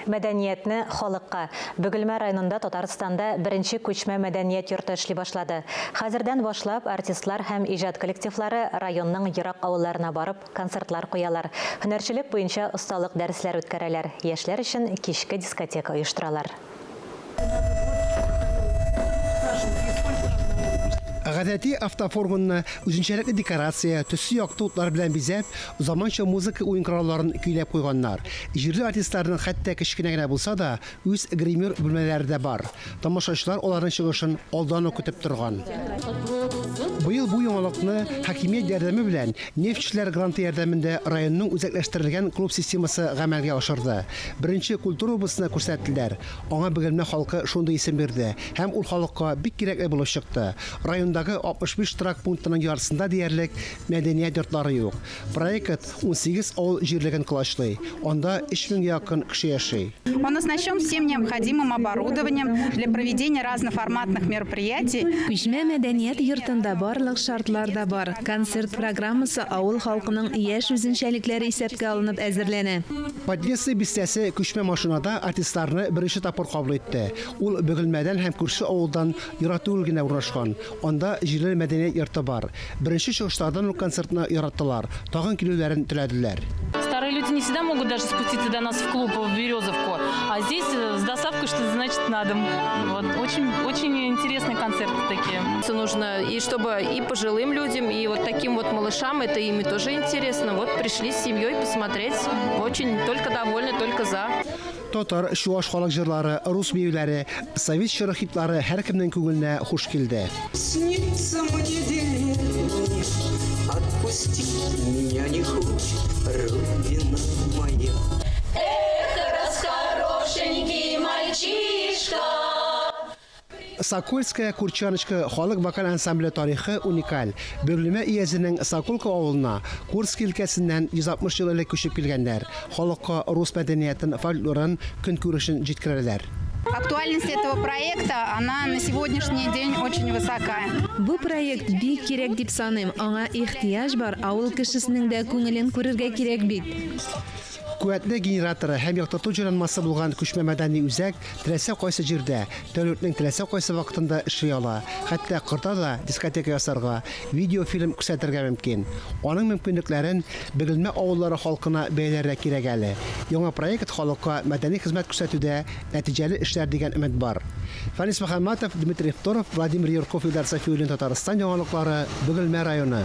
Мәдәниятне халыкка. Бөгелмә районында Татарстанда беренче күчмә мәдәният йорты эшли башлады. Хәзердән башлап артистлар һәм иҗат коллективлары районның ерак авылларына барып концертлар куялар, һөнәрчелек буенча осталык дәресләре үткәрәләр, яшьләр өчен кичке дискотека оештыралар. Гадәти автофургонны үзенчәлекле декорация, төсле якты утлар белән бизәп, заманча музыка уен коралларын көйләп куйганнар. Җирле артистларның хәтта кечкенә генә булса да, үз гример бүлмәләре дә бар. Тамашачылар аларның чыгышын алдан ук көтеп торган. Быел бу яңалыкны хакимият ярдәме белән нефтьчеләр гранты ярдәмендә районның үзәкләштерелгән клуб системасы гамәлгә ашырды. Беренче культурабызны күрсәттеләр. Аңа Бөгелмә халкы шундый исем бирде һәм ул халыкка бик кирәкле булып чыкты. Райондагы 65 торак пунктының яртысында диярлек мәдәният йортлары юк. Проект 18 авыл җирлеген колачлый, анда 3 меңгә якын кеше яши. Он оснащен всем необходимым оборудованием для проведения разноформатных мероприятий. Күчмә мәдәният йортында барлык шартлар да бар. Концерт программасы авыл халкының яшь үзенчәлекләре исәпкә алынып әзерләнә. Подлесный бистәсе күчмә машинада артистларны беренче тапкыр кабул итте. Ул Бөгелмәдән һәм күрше авылдан ерак түгел генә урнашкан. Анда җирле мәдәният йорты бар. Беренче чыгышлардан ук концертны яраттылар, тагын килүләрен теләделәр. Старые люди не всегда могут даже спуститься до нас в клуб в Березовку, а здесь э, с доставкой, что значит, на дом. Вот. Очень, очень интересные концерты такие. Нужно и чтобы и пожилым людям, и вот таким вот малышам, это ими тоже интересно. Вот пришли с семьей посмотреть. Очень только довольны, только за. Татар, чуаш халык җырлары, рус биюләре, совет чоры хитлары һәркемнең күңеленә хуш килде. Снится мне деревня, отпустить меня не хочет Родина моя. Эх, расхорошенький мальчишка. Сокольская Курчаночка халык вокаль ансамбле тарихы уникаль. Бөгелмә өязенең Соколка авылына Курск өлкәсеннән 160 ел элек күчеп килгәннәр. Халыкка рус мәдәниятен, фольклорын, көнкүрешен җиткерәләр. Актуальность этого проекта, она на сегодняшний день очень высока. Бу проект бик кирәк дип саныйм. Аңа ихтыяҗ бар, авыл кешесенең дә күңелен күрергә кирәк бит. Куәтле генераторы һәм яктырту җайланмасы булган күчмә мәдәни үзәк теләсә кайсы җирдә, тәүлекнең теләсә кайсы вакытында эшли ала. Хәтта кырда да дискотека ясарга, видеофильм күрсәтергә мөмкин. Аның мөмкинлекләрен Бөгелмә авыллары халкына бәяләргә кирәк әле. Яңа проект халыкка мәдәни хезмәт күрсәтүдә нәтиҗәле эшләр дигән өмет бар. Фәнис Мөхәммәтов, Дмитрий Второв, Владимир Юрков, Илдар Сафиуллин, Татарстан яңалыклары, Бөгелмә районы.